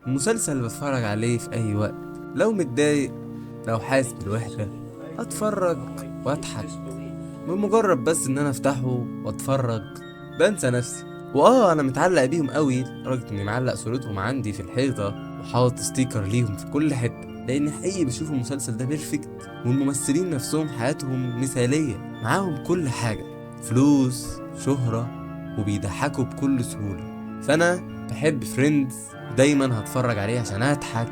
المسلسل اللي بتفرج عليه في اي وقت، لو متضايق، لو حاسس بالوحدة، اتفرج واضحك. بمجرد بس ان انا افتحه واتفرج بنسى نفسي. انا متعلق بيهم قوي لدرجة اني معلق صورتهم عندي في الحيطة وحاطط sticker ليهم في كل حتة، لان حقيقي بشوف المسلسل ده perfect، والممثلين نفسهم حياتهم مثالية، معاهم كل حاجة، فلوس، شهرة، وبيضحكوا بكل سهولة. فانا بحب Friends، دايما هتفرج عليه عشان اضحك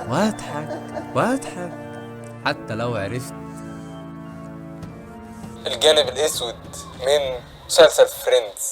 واضحك واضحك، حتى لو عرفت الجانب الاسود من مسلسل Friends.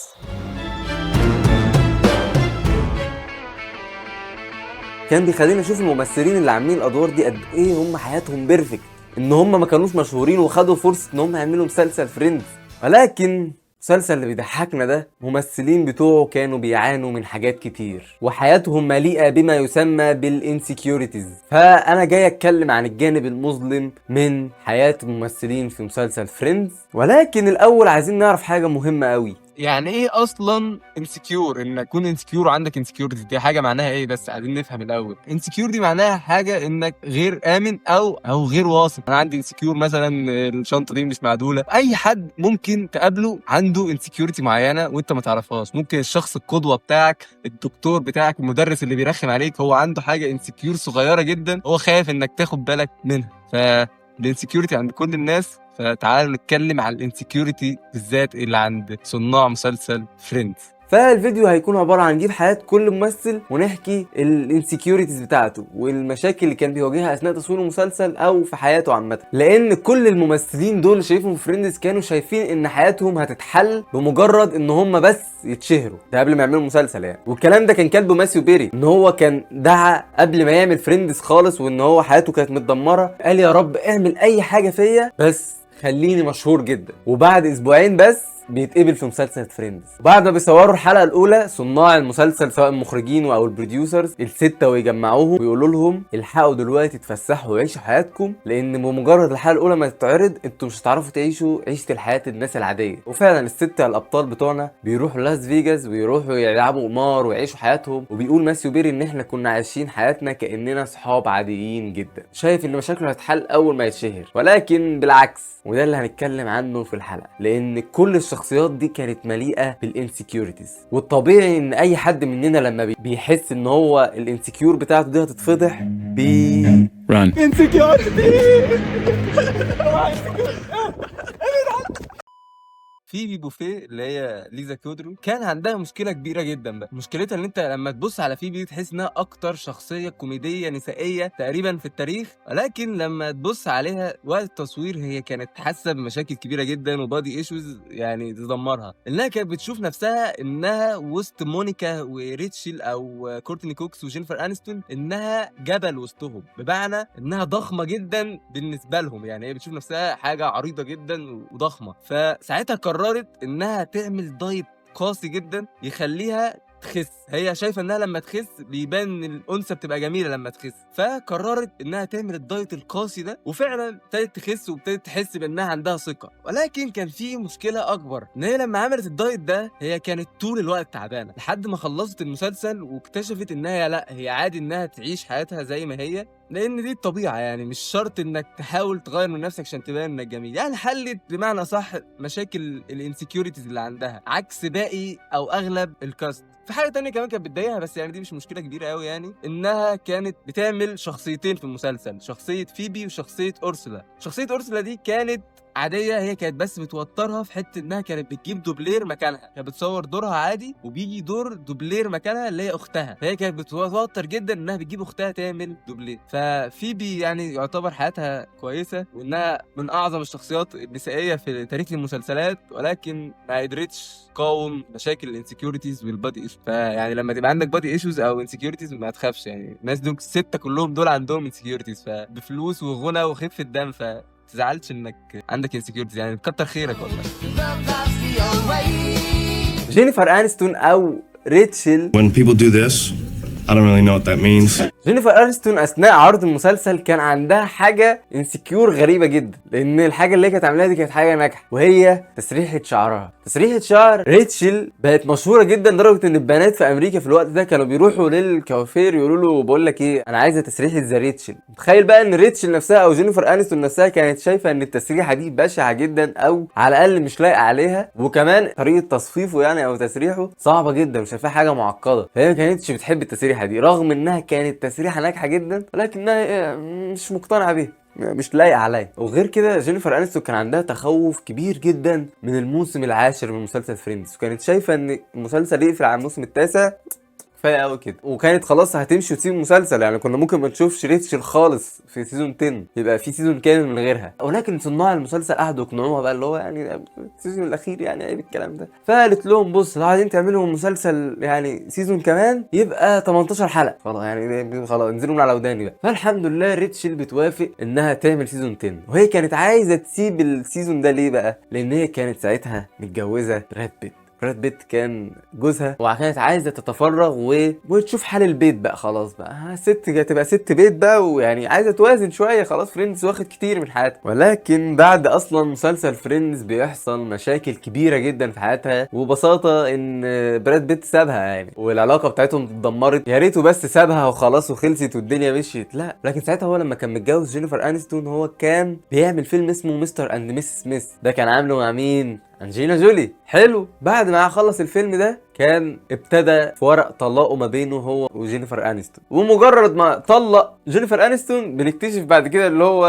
كان بيخلينا نشوف الممثلين اللي عاملين الادوار دي قد ايه هم حياتهم perfect، ان هم ما كانوش مشهورين وخدوا فرصة ان هم يعملوا مسلسل Friends. ولكن المسلسل اللي بيضحكنا ده ممثلين بتوعه كانوا بيعانوا من حاجات كتير، وحياتهم مليئة بما يسمى بال insecurities. فانا جاي اتكلم عن الجانب المظلم من حياة الممثلين في مسلسل Friends. ولكن الاول عايزين نعرف حاجة مهمة قوي، يعني ايه اصلا insecure؟ انك تكون insecure وعندك insecurity دي حاجة معناها ايه؟ بس عايزين نفهم الاول. insecure دي معناها حاجة انك غير امن او غير واثق. انا عندي insecure مثلا الشنطة دي مش معدوله. اي حد ممكن تقابله عنده insecurity معينة وانت ما تعرفهاش. ممكن الشخص القدوة بتاعك، الدكتور بتاعك، المدرس اللي بيرخم عليك، هو عنده حاجة insecure صغيرة جدا هو خايف انك تاخد بالك منها. فال insecurity عند كل الناس. فتعالوا نتكلم على ال insecurity بالذات اللي عند صناع مسلسل Friends. فالفيديو هيكون عبارة عن نجيب حياة كل ممثل ونحكي ال insecurities بتاعته والمشاكل اللي كان بيواجهها اثناء تصوير المسلسل او في حياته عامة، لان كل الممثلين دول اللي شايفهم في Friends كانوا شايفين ان حياتهم هتتحل بمجرد ان هم بس يتشهروا، ده قبل ما يعملوا مسلسل يعني. والكلام ده كان كاتبه ماثيو بيري، ان هو كان دعا قبل ما يعمل Friends خالص وان هو حياته كانت متدمرة، قال يا رب اعمل اي حاجة فيا بس خليني مشهور جدا. وبعد اسبوعين بس بيتقبل في مسلسل Friends. بعد ما بيصوروا الحلقة الاولى، صناع المسلسل سواء المخرجين او ال producers الستة ويجمعوهم ويقولوا لهم الحقوا دلوقتي تفسحوا وعيشوا حياتكم، لان بمجرد الحلقة الاولى ما تتعرض انتوا مش هتعرفوا تعيشوا عيشه الحياة الناس العادية. وفعلا الستة الابطال بتوعنا بيروحوا لاس فيجاس ويروحوا يلعبوا قمار ويعيشوا حياتهم. وبيقول ماثيو بيري ان احنا كنا عايشين حياتنا كاننا اصحاب عاديين جدا، شايف ان مشاكله هتتحل اول ما يتشهر، ولكن بالعكس. وده اللي هنتكلم عنه في الحلقة، لان كل الشخصيات دي كانت مليئة بال insecurities. والطبيعي ان اي حد مننا لما بيحس ان هو ال insecure بتاعته دي هتتفضح بي Run. insecurity. فيبي بوفيه اللي هي ليزا كودرو كان عندها مشكلة كبيرة جدا بقى. مشكلتها ان انت لما تبص على فيبي تحس انها اكتر شخصية كوميدية نسائية تقريبا في التاريخ، ولكن لما تبص عليها وقت التصوير هي كانت حاسه بمشاكل كبيرة جدا و body issues يعني تدمرها. انها كانت بتشوف نفسها انها وسط مونيكا وريتشل او كورتني كوكس وجينيفر انستون انها جبل وسطهم، بمعنى انها ضخمة جدا بالنسبة لهم، يعني هي بتشوف نفسها حاجة عريضة جدا وضخمه. فساعتها قررت انها تعمل diet قاسي جدا يخليها تخس. هي شايفه انها لما تخس بيبان ان الانثى بتبقى جميلة لما تخس، فقررت انها تعمل ال diet القاسي ده، وفعلا ابتدت تخس وابتدت تحس بانها عندها ثقة. ولكن كان في مشكلة اكبر، ان هي لما عملت ال diet ده هي كانت طول الوقت تعبانة لحد ما خلصت المسلسل واكتشفت انها لا، هي عادي انها تعيش حياتها زي ما هي، لان دي الطبيعة، يعني مش شرط انك تحاول تغير من نفسك عشان تبان انك جميل. يعني حلت بمعنى صح مشاكل ال insecurities اللي عندها عكس باقي او اغلب ال cast. في حاجة تانية كمان كانت بتضايقها، بس يعني دي مش مشكلة كبيرة قوي، يعني انها كانت بتعمل شخصيتين في المسلسل، شخصية فيبي وشخصية اورسولا. شخصية اورسولا دي كانت عادية، هي كانت بس بتوترها في حتة انها كانت بتجيب دوبلير مكانها، كانت بتصور دورها عادي وبيجي دور دوبلير مكانها اللي هي اختها، فهي كانت بتتوتر جدا انها بتجيب اختها تعمل دوبلير. ففيبي يعني يعتبر حياتها كويسة وانها من اعظم الشخصيات النسائية في تاريخ المسلسلات، ولكن ما قدرتش تقاوم مشاكل ال insecurities وال body issues. فيعني لما تبقى عندك body issues او insecurities ما تخافش، يعني الناس دول الستة كلهم دول عندهم insecurities، فبفلوس وغنى وخفه دم، ف تزعلش انك عندك insecurities، يعني كتر خيرك والله. جينيفر انستون او ريتشل. When people do this, I don't really know what that means. جينيفر انستون اثناء عرض المسلسل كان عندها حاجة insecure غريبة جدا، لان الحاجة اللي هي كانت عاملاها دي كانت حاجة ناجحة، وهي تسريحه شعرها. تسريحه شعر ريتشل بقت مشهورة جدا لدرجة ان البنات في امريكا في الوقت ده كانوا بيروحوا للكوافير يقولوا له بقول لك ايه، انا عايزه تسريحه زي ريتشل. تخيل بقى ان ريتشل نفسها او جينيفر انستون نفسها كانت شايفه ان التسريحه دي بشعة جدا، او على الاقل مش لايقة عليها، وكمان طريقه تصفيفه يعني او تسريحه صعبة جدا وشايفاها حاجة معقده، فهي ما كانتش بتحب التسريحه دي رغم انها كانت تسريحه ناجحة جدا، ولكنها مش مقتنعة بيها، مش لايقة عليا. وغير كده جينيفر انستون كان عندها تخوف كبير جدا من الموسم العاشر من مسلسل فريندز، وكانت شايفه ان المسلسل يقفل على الموسم التاسع كفاية قوي كده، وكانت خلاص هتمشي وتسيب المسلسل، يعني كنا ممكن ما نشوفش ريتشل خالص في season 10، يبقى في season كامل من غيرها. ولكن صناع المسلسل قعدوا يقنعوها بقى اللي هو يعني ال season الاخير يعني عيب الكلام ده، فقالت لهم بص لو عايزين تعملوا مسلسل يعني season كمان يبقى 18 حلقة، خلاص يعني خلاص انزلوا من على وداني بقى. فالحمد لله ريتشل بتوافق انها تعمل season 10، وهي كانت عايزه تسيب ال season ده ليه بقى؟ لان هي كانت ساعتها متجوزة براد بيت. براد بيت كان جوزها، وكانت عايزه تتفرغ وتشوف حال البيت بقى، خلاص بقى ست تبقى ست بيت بقى، ويعني عايزه توازن شوية، خلاص فريندز واخد كتير من حياتها. ولكن بعد اصلا مسلسل فريندز بيحصل مشاكل كبيرة جدا في حياتها، وببساطة ان براد بيت سابها يعني، والعلاقة بتاعتهم اتدمرت. يا ريته بس سابها وخلاص وخلصت والدنيا مشيت، لا، لكن ساعتها هو لما كان متجوز جينيفر انستون هو كان بيعمل فيلم اسمه Mr. and Mrs. Smith، ده كان عامله مع مين؟ انجلينا جولي. حلو، بعد ما خلص الفيلم ده كان ابتدى في ورق طلاقه ما بينه هو وجينيفر انستون، ومجرد ما طلق جينيفر انستون بنكتشف بعد كده اللي هو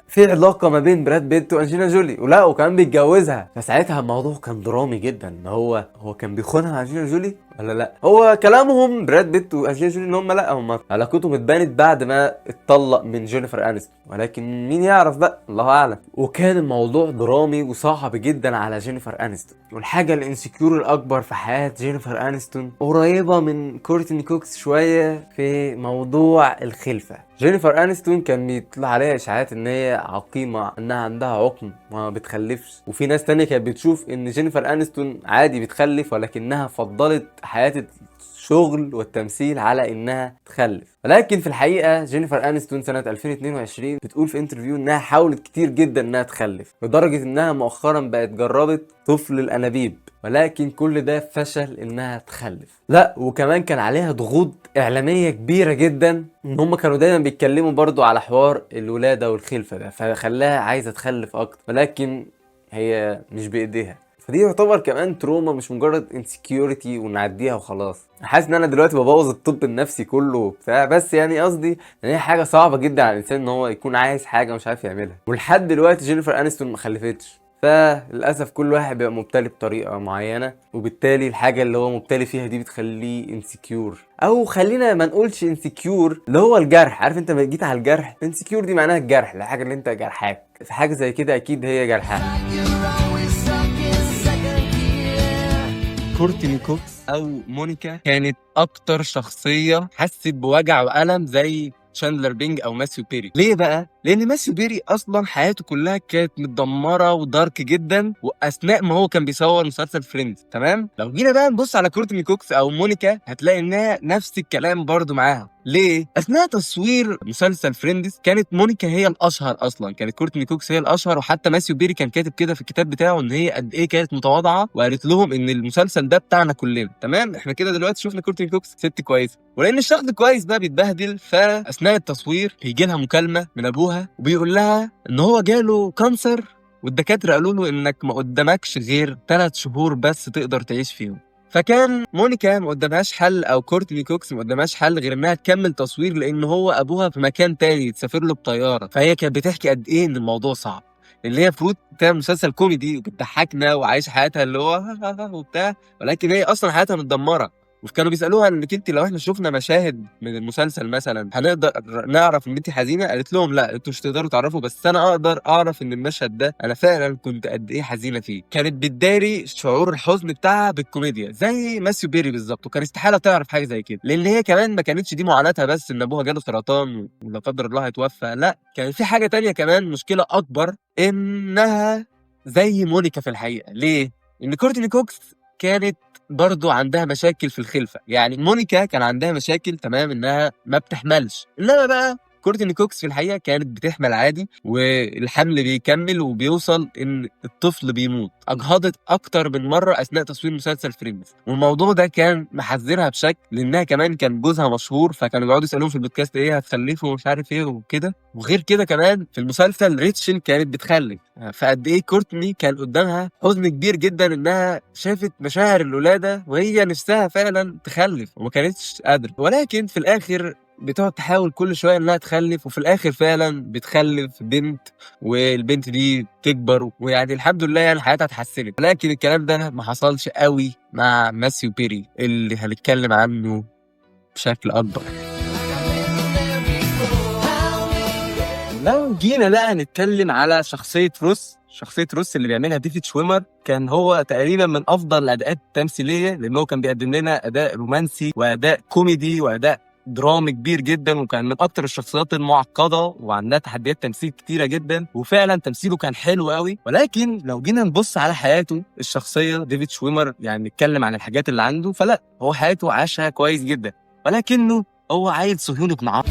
في علاقة ما بين براد بيت وانجلينا جولي، ولا وكمان بيتجوزها. فساعتها الموضوع كان درامي جدا، ان هو كان بيخونها مع انجلينا جولي ولا لا. هو كلامهم براد بيت وانجلينا جولي ان هم لا، هم علاقتهم اتبانت بعد ما اتطلق من جينيفر انستون، ولكن مين يعرف بقى، الله اعلم. وكان الموضوع درامي وصعب جدا على جينيفر انستون. والحاجة ال insecure الاكبر في حياة جينيفر انستون قريبه من كورتني كوكس شوية في موضوع الخلفة. جينيفر انستون كان بيطلع عليها اشاعات ان هي عقيمة، انها عندها عقم وما بتخلفش، وفي ناس تانية كانت بتشوف ان جينيفر انستون عادي بتخلف، ولكنها فضلت حياة الشغل والتمثيل على انها تخلف. ولكن في الحقيقة جينيفر انستون سنة 2022 بتقول في interview انها حاولت كتير جدا انها تخلف، لدرجة انها مؤخرا بقت جربت طفل الانابيب، ولكن كل ده فشل انها تخلف. لا، وكمان كان عليها ضغوط اعلامية كبيرة جدا، ان هم كانوا دايما بيتكلموا برضو على حوار الولادة والخلفه ده، فخلاها عايزه تخلف اكتر، ولكن هي مش بايديها. فدي يعتبر كمان trauma، مش مجرد insecurity ونعديها وخلاص. حاسس ان انا دلوقتي ببوظ الطب النفسي كله وبتاع، بس يعني قصدي ان هي حاجة صعبة جدا على الانسان ان هو يكون عايز حاجة ومش عارف يعملها. ولحد دلوقتي جينيفر انستون ما خلفتش، فللاسف كل واحد بيبقى مبتلي بطريقة معينة، وبالتالي الحاجة اللي هو مبتلي فيها دي بتخليه insecure، او خلينا ما نقولش insecure، اللي هو الجرح. عارف انت ما جيت على الجرح، insecure دي معناها الجرح، الحاجة اللي انت جرحاك في حاجة زي كده اكيد هي جرحاك. كورتني كوكس او مونيكا كانت اكتر شخصية حست بوجع والم زي تشاندلر بينج او ماثيو بيري. ليه بقى؟ لان ماثيو بيري اصلا حياته كلها كانت متدمره و dark جدا، واثناء ما هو كان بيصور مسلسل فريندز. تمام؟ لو جينا بقى نبص على كورتني كوكس او مونيكا هتلاقي انها نفس الكلام برضو معاها. ليه؟ اثناء تصوير مسلسل فريندز كانت مونيكا هي الاشهر اصلا، كانت كورتني كوكس هي الاشهر، وحتى ماثيو بيري كان كاتب كده في الكتاب بتاعه ان هي قد ايه كانت متواضعة، وقالت لهم ان المسلسل ده بتاعنا كلنا. تمام؟ احنا كده دلوقتي شفنا كورتني كوكس ست كويسة، ولان الشخص كويس بقى بيتبهدل. فاثناء التصوير بيجي لها مكالمة من ابوها وبيقول لها ان هو جاله cancer، والدكاتره قالوا له انك ما قدامكش غير 3 شهور بس تقدر تعيش فيهم. فكان مونيكا ما قدامهاش حل، او كورتني كوكس ما قدامهاش حل غير انها تكمل تصوير، لان هو ابوها في مكان تاني تسافر له بطيارة. فهي كانت بتحكي قد ايه ان الموضوع صعب، اللي هي المفروض تعمل مسلسل كوميدي وبتضحكنا وعايشة حياتها اللي هو وبتاع، ولكن هي اصلا حياتها متدمره. وكانوا بيسالوها انك انت لو احنا شفنا مشاهد من المسلسل مثلا هنقدر نعرف ان انت حزينة؟ قالت لهم لا، انتوا مش تقدروا تعرفوا، بس انا اقدر اعرف ان المشهد ده انا فعلا كنت قد ايه حزينة فيه. كانت بتداري شعور الحزن بتاعها بالكوميديا زي ماثيو بيري بالظبط، وكان استحالة تعرف حاجة زي كده، لان هي كمان ما كانتش دي معاناتها بس ان ابوها جاله سرطان ولا قدر الله هيتوفى، لا كان في حاجة تانية كمان، مشكلة اكبر، انها زي مونيكا في الحقيقة. ليه؟ ان كورتني كوكس كانت برضو عندها مشاكل في الخلفة. يعني مونيكا كان عندها مشاكل تمام انها ما بتحملش، انما بقى كورتني كوكس في الحقيقة كانت بتحمل عادي، والحمل بيكمل وبيوصل ان الطفل بيموت. اجهضت اكتر من مرة اثناء تصوير مسلسل فريندز، والموضوع ده كان محذرها بشكل، لانها كمان كان جوزها مشهور، فكانوا بيقعدوا يسالوهم في البودكاست ايه هتخلفه ومش عارف ايه وكده. وغير كده كمان في المسلسل ريتشل كانت بتخلف، فقد ايه كورتني كان قدامها حزن كبير جدا انها شافت مشاعر الولادة وهي نفسها فعلا تخلف وما كانتش قادرة. ولكن في الاخر بتقعد تحاول كل شوية انها تخلف، وفي الاخر فعلا بتخلف بنت، والبنت دي تكبر، ويعني الحمد لله يعني حياتها اتحسنت. ولكن الكلام ده ما حصلش قوي مع ماثيو بيري اللي هنتكلم عنه بشكل اكبر. لو جينا بقى نتكلم على شخصية روس، شخصية روس اللي بيعملها ديفيد شويمر، كان هو تقريبا من أفضل الأداءات التمثيلية، لأنه كان بيقدم لنا أداء رومانسي وأداء كوميدي وأداء درامي كبير جدا، وكان من أكتر الشخصيات المعقدة وعندها تحديات تمثيل كتيرة جدا، وفعلا تمثيله كان حلو قوي. ولكن لو جينا نبص على حياته الشخصية ديفيد شويمر، يعني نتكلم عن الحاجات اللي عنده، فلا هو حياته عاشها كويس جدا، ولكنه هو عيل صهيوني ابن عم.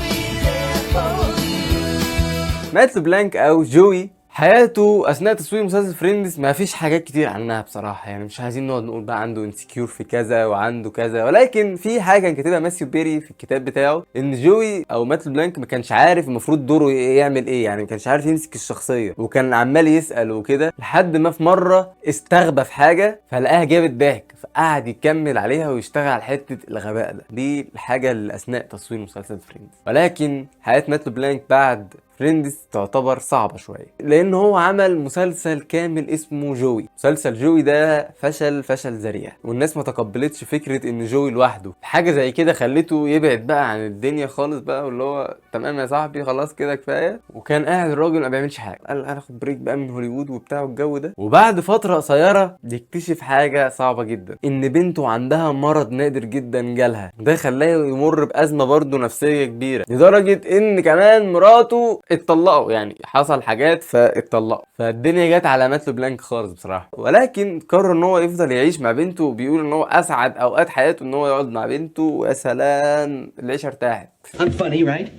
مات لبلانك او جوي حياته اثناء تصوير مسلسل فريندز ما فيش حاجات كتير عنها بصراحة، يعني مش عايزين نقعد نقول بقى عنده insecure في كذا وعنده كذا، ولكن في حاجة كان كاتبها ماثيو بيري في الكتاب بتاعه، ان جوي او مات لبلانك ما كانش عارف المفروض دوره يعمل ايه، يعني ما كانش عارف يمسك الشخصية، وكان عمال يسال وكده، لحد ما في مرة استغبى في حاجة فلقاها جابت ضحك، فقعد يكمل عليها ويشتغل على حتة الغباء ده. دي الحاجة اللي اثناء تصوير مسلسل فريندز. ولكن حياة مات لبلانك بعد فريندز تعتبر صعبة شوية، لأن هو عمل مسلسل كامل اسمه جوي. مسلسل جوي ده فشل فشل ذريع، والناس ما تقبلتش فكرة إن جوي لوحده. حاجة زي كده خلته يبعد بقى عن الدنيا خالص بقى، واللي هو تمام يا صاحبي خلاص كده كفاية. وكان قاعد الراجل ما بيعملش حاجة، قال أنا هاخد break بقى من هوليوود وبتاع والجو ده. وبعد فترة قصيرة يكتشف حاجة صعبة جدا، إن بنته عندها مرض نادر جدا جالها، ده خلاه يمر بأزمة برضه نفسية كبيرة، لدرجة إن كمان مراته اتطلقوا، يعني حصل حاجات فاتطلقوا، فالدنيا جت على مات لبلانك خالص بصراحة. ولكن قرر ان هو يفضل يعيش مع بنته، وبيقول ان هو اسعد اوقات حياته ان هو يقعد مع بنته، ويا سلام العيشة ارتاحت. I'm funny, right?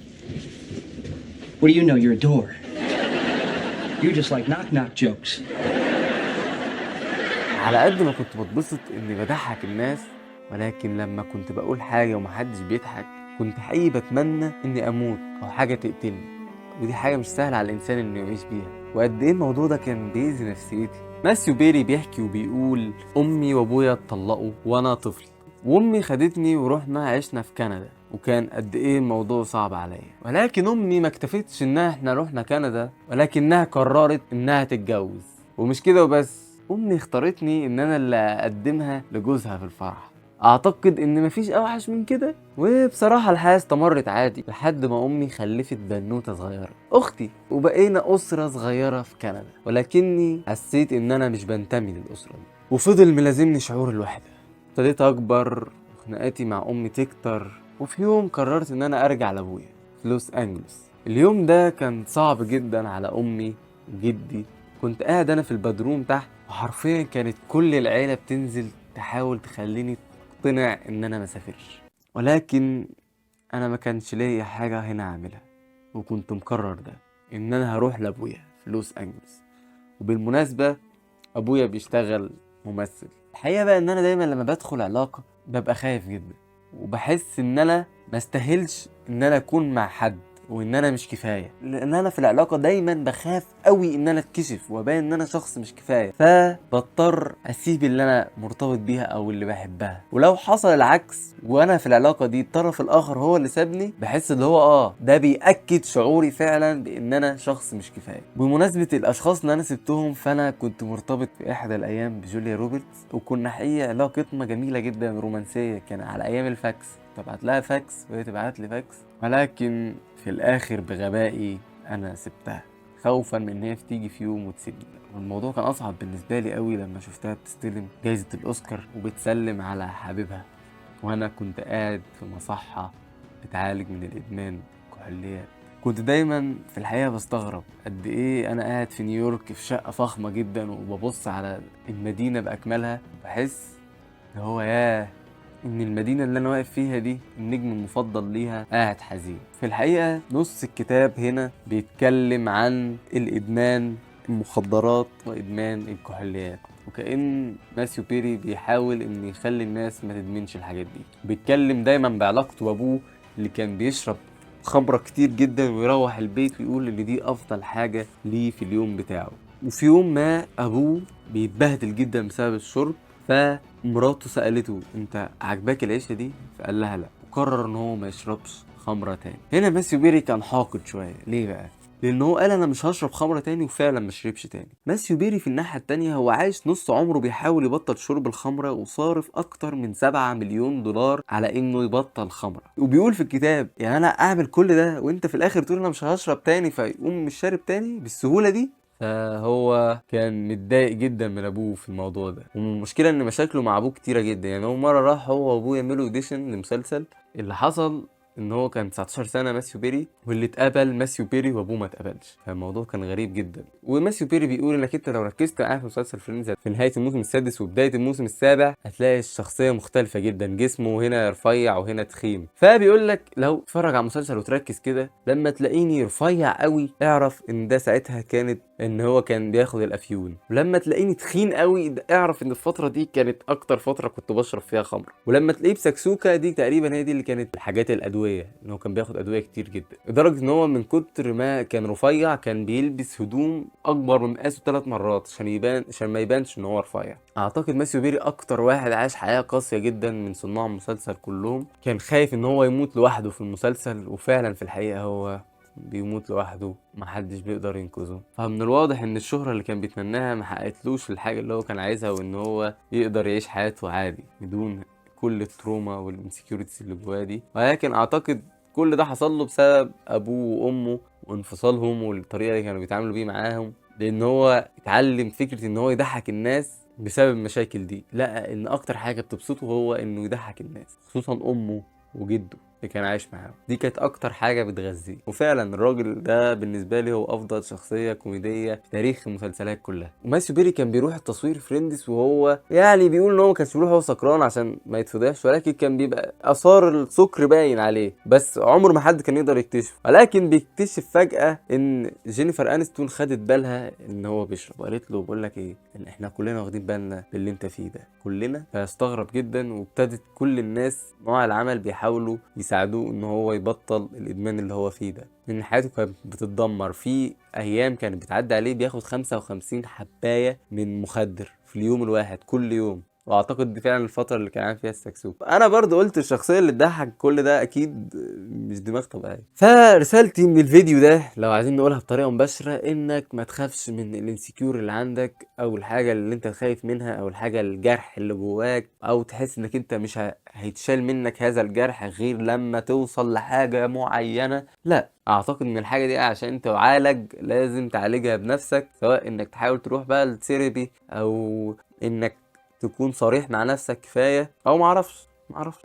What do you know? You're a door. You just like knock-knock jokes. على قد ما كنت بتبسط اني بضحك الناس، ولكن لما كنت بقول حاجة ومحدش بيضحك كنت حقيقي بتمنى اني اموت او حاجة تقتلني، ودي حاجة مش سهلة على الإنسان إنه يعيش بيها، وقد إيه الموضوع ده كان بيأذي نفسيتي. ماثيو بيري بيحكي وبيقول أمي وأبويا اتطلقوا وأنا طفل، وأمي خدتني ورحنا عشنا في كندا، وكان قد إيه الموضوع صعب عليا. ولكن أمي ما اكتفتش إنها إحنا رحنا كندا، ولكنها قررت إنها تتجوز، ومش كده وبس، أمي اختارتني إن أنا اللي أقدمها لجوزها في الفرح. اعتقد ان مفيش اوحش من كده. وبصراحة الحياة استمرت عادي لحد ما امي خلفت بنوته صغيرة اختي، وبقينا اسره صغيرة في كندا، ولكني حسيت ان انا مش بنتمي للاسرة دي، وفضل ملازمني شعور الوحدة. ابتديت اكبر وخناقاتي مع امي تكتر، وفي يوم قررت ان انا ارجع لابويا في لوس انجلوس. اليوم ده كان صعب جدا على امي وجدي. كنت قاعد انا في البدروم تحت، وحرفيا كانت كل العيلة بتنزل تحاول تخليني اقتنع ان انا ما سافرش، ولكن انا ما كانش ليا حاجة هنا اعملها، وكنت مقرر ده ان انا هروح لابويا في لوس انجلوس. وبالمناسبة ابويا بيشتغل ممثل. الحقيقة بقى ان انا دايما لما بدخل علاقة ببقى خايف جدا، وبحس ان انا ما استاهلش ان انا اكون مع حد، وان انا مش كفاية، لان انا في العلاقة دايما بخاف قوي ان انا اتكشف وابان ان انا شخص مش كفاية، فبضطر اسيب اللي انا مرتبط بيها او اللي بحبها. ولو حصل العكس وانا في العلاقة دي الطرف الاخر هو اللي سابني، بحس اللي هو ده بياكد شعوري فعلا بان انا شخص مش كفاية. بمناسبة الاشخاص اللي انا سبتهم، فانا كنت مرتبط في احدى الايام بجوليا روبرتس، وكنا حقيقة علاقتنا جميلة جدا رومانسية، كان على ايام الفاكس، تبعت لها فاكس وهي تبعت لي فاكس، ولكن في الاخر بغبائي انا سبتها خوفا من ان هي تيجي في يوم وتسيبني. والموضوع كان اصعب بالنسبة لي قوي لما شفتها بتستلم جايزة الاوسكار وبتسلم على حبيبها، وانا كنت قاعد في مصحه بتعالج من الادمان كحوليات. كنت دايما في الحقيقة بستغرب قد ايه انا قاعد في نيويورك في شقه فخمة جدا وببص على المدينة باكملها، بحس اللي هو ياه ان المدينة اللي انا واقف فيها دي النجم المفضل ليها قاعد حزين. في الحقيقة نص الكتاب هنا بيتكلم عن الادمان المخدرات وادمان الكحوليات، وكأن ماثيو بيري بيحاول ان يخلي الناس ما تدمنش الحاجات دي. بيتكلم دايما بعلاقته بابوه اللي كان بيشرب خمرة كتير جدا ويروح البيت ويقول ان دي افضل حاجة ليه في اليوم بتاعه. وفي يوم ما ابوه بيتبهدل جدا بسبب الشرب، فمراته سألته انت عجباك العيشة دي؟ فقال لها لا، وقرر ان هو ما يشربش خمرة تاني. هنا ماثيو بيري كان حاقد شوية. ليه بقى؟ لان هو قال انا مش هشرب خمره تاني، وفعلا ما شربش تاني. ماثيو بيري في الناحية التانية هو عايش نص عمره بيحاول يبطل شرب الخمرة، وصارف اكتر من 7 مليون دولار على انه يبطل خمره. وبيقول في الكتاب يعني انا اعمل كل ده وانت في الاخر تقول انا مش هشرب تاني، فيقوم مش شارب تاني بالسهولة دي. فهو كان متضايق جدا من ابوه في الموضوع ده. والمشكلة ان مشاكله مع ابوه كتيرة جدا. يعني هو مرة راح هو وابوه يعملوا audition لمسلسل، اللي حصل ان هو كان 19 سنة ماثيو بيري، واللي اتقبل ماثيو بيري وابوه ما اتقبلش، فالموضوع كان غريب جدا. وماثيو بيري بيقول انك انت لو ركزت معاه في مسلسل فريندز في نهاية الموسم السادس وبداية الموسم السابع هتلاقي الشخصية مختلفة جدا، جسمه هنا رفيع وهنا تخين. فبيقول لك لو تتفرج على المسلسل وتركز كده لما تلاقيني رفيع قوي اعرف ان ده ساعتها كانت ان هو كان بياخد الافيون، ولما تلاقيني تخين قوي اعرف ان الفترة دي كانت اكتر فترة كنت بشرب فيها خمر، ولما تلاقيه بسكسوكه دي تقريبا هي دي اللي كانت الحاجات الادوية، ان هو كان بياخد ادوية كتير جدا، لدرجة ان هو من كتر ما كان رفيع كان بيلبس هدوم اكبر من مقاسه 3 مرات عشان ما يبانش ان هو رفيع. اعتقد ماثيو بيري اكتر واحد عاش حياة قاسية جدا من صناع المسلسل كلهم، كان خايف ان هو يموت لوحده في المسلسل، وفعلا في الحقيقة هو بيموت لوحده، محدش بيقدر ينقذه. فمن الواضح ان الشهرة اللي كان بيتمناها ما حققتلوش الحاجة اللي هو كان عايزها، وان هو يقدر يعيش حياته عادي بدون كل ال trauma وال insecurities اللي جواه دي. ولكن اعتقد كل ده حصل له بسبب ابوه وامه وانفصالهم والطريقة اللي كانوا بيتعاملوا بيه معاهم، لان هو اتعلم فكرة ان هو يضحك الناس بسبب المشاكل دي. لقى ان اكتر حاجة بتبسطه هو انه يضحك الناس، خصوصا امه وجده اللي كان عايش معاهم، دي كانت اكتر حاجة بتغذيه. وفعلا الراجل ده بالنسبة لي هو افضل شخصية كوميدية في تاريخ المسلسلات كلها. وماثيو بيري كان بيروح التصوير فريندز وهو يعني بيقول ان هو ما كانش بيروح وهو سكران عشان ما يتفضحش، ولكن كان بيبقى اثار السكر باين عليه، بس عمر ما حد كان يقدر يكتشفه. ولكن بيكتشف فجاة ان جينيفر انستون خدت بالها ان هو بيشرب، وقالت له بقول لك ايه، ان احنا كلنا واخدين بالنا باللي انت فيه ده كلنا. فاستغرب جدا، وابتدت كل الناس مع العمل بيحاولوا يساعدوه ان هو يبطل الادمان اللي هو فيه ده، لان حياته كانت بتتدمر. في ايام كانت بتعدي عليه بياخد 55 حبايه من مخدر في اليوم الواحد كل يوم، واعتقد دي فعلا الفترة اللي كان عامل فيها السكسوك. انا برضو قلت الشخصية اللي تضحك كل ده اكيد مش دماغ طبيعية. فرسالتي من الفيديو ده لو عايزين نقولها بطريقة مباشرة، انك ما تخافش من ال insecure اللي عندك، او الحاجة اللي انت خايف منها، او الحاجة الجرح اللي جواك، او تحس انك انت مش هيتشال منك هذا الجرح غير لما توصل لحاجة معينة. لا، اعتقد ان الحاجة دي عشان تعالج لازم تعالجها بنفسك، سواء انك تحاول تروح بقى ل therapy، او انك تكون صريح مع نفسك كفاية، او معرفش.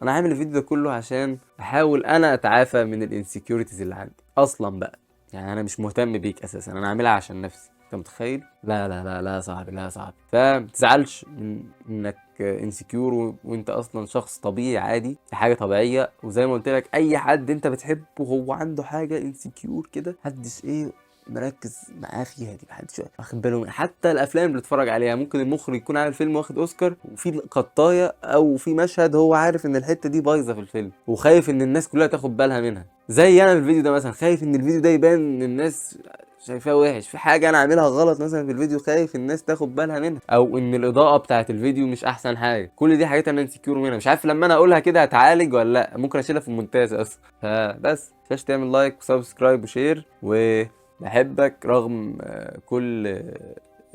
انا عامل الفيديو ده كله عشان احاول انا اتعافى من ال insecurities اللي عندي اصلا بقى. يعني انا مش مهتم بيك اساسا، انا عاملها عشان نفسي، انت متخيل؟ لا لا لا لا يا صاحبي، لا يا صاحبي. فمتزعلش من انك insecure وانت اصلا شخص طبيعي عادي، دي حاجة طبيعية. وزي ما قلت لك اي حد انت بتحبه هو عنده حاجة insecure كده، محدش ايه مركز معاه فيها دي، محدش واخد باله منها. حتى الافلام اللي بتتفرج عليها ممكن المخرج يكون عامل فيلم واخد اوسكار، وفي قطايه او في مشهد هو عارف ان الحتة دي بايظة في الفيلم، وخايف ان الناس كلها تاخد بالها منها. زي انا في الفيديو ده مثلا، خايف ان الفيديو ده يبان ان الناس شايفاه وحش، في حاجة انا عاملها غلط مثلا في الفيديو خايف الناس تاخد بالها منها، او ان الاضاءة بتاعت الفيديو مش احسن حاجة. كل دي حاجات انا insecure منها، مش عارف لما انا اقولها كده هتعالج ولا لا، ممكن اشيلها في المونتاج اصلا. فبس متنساش تعمل like و subscribe و share، و بحبك رغم كل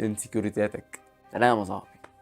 insecurity اتك. سلام يا صاحبي.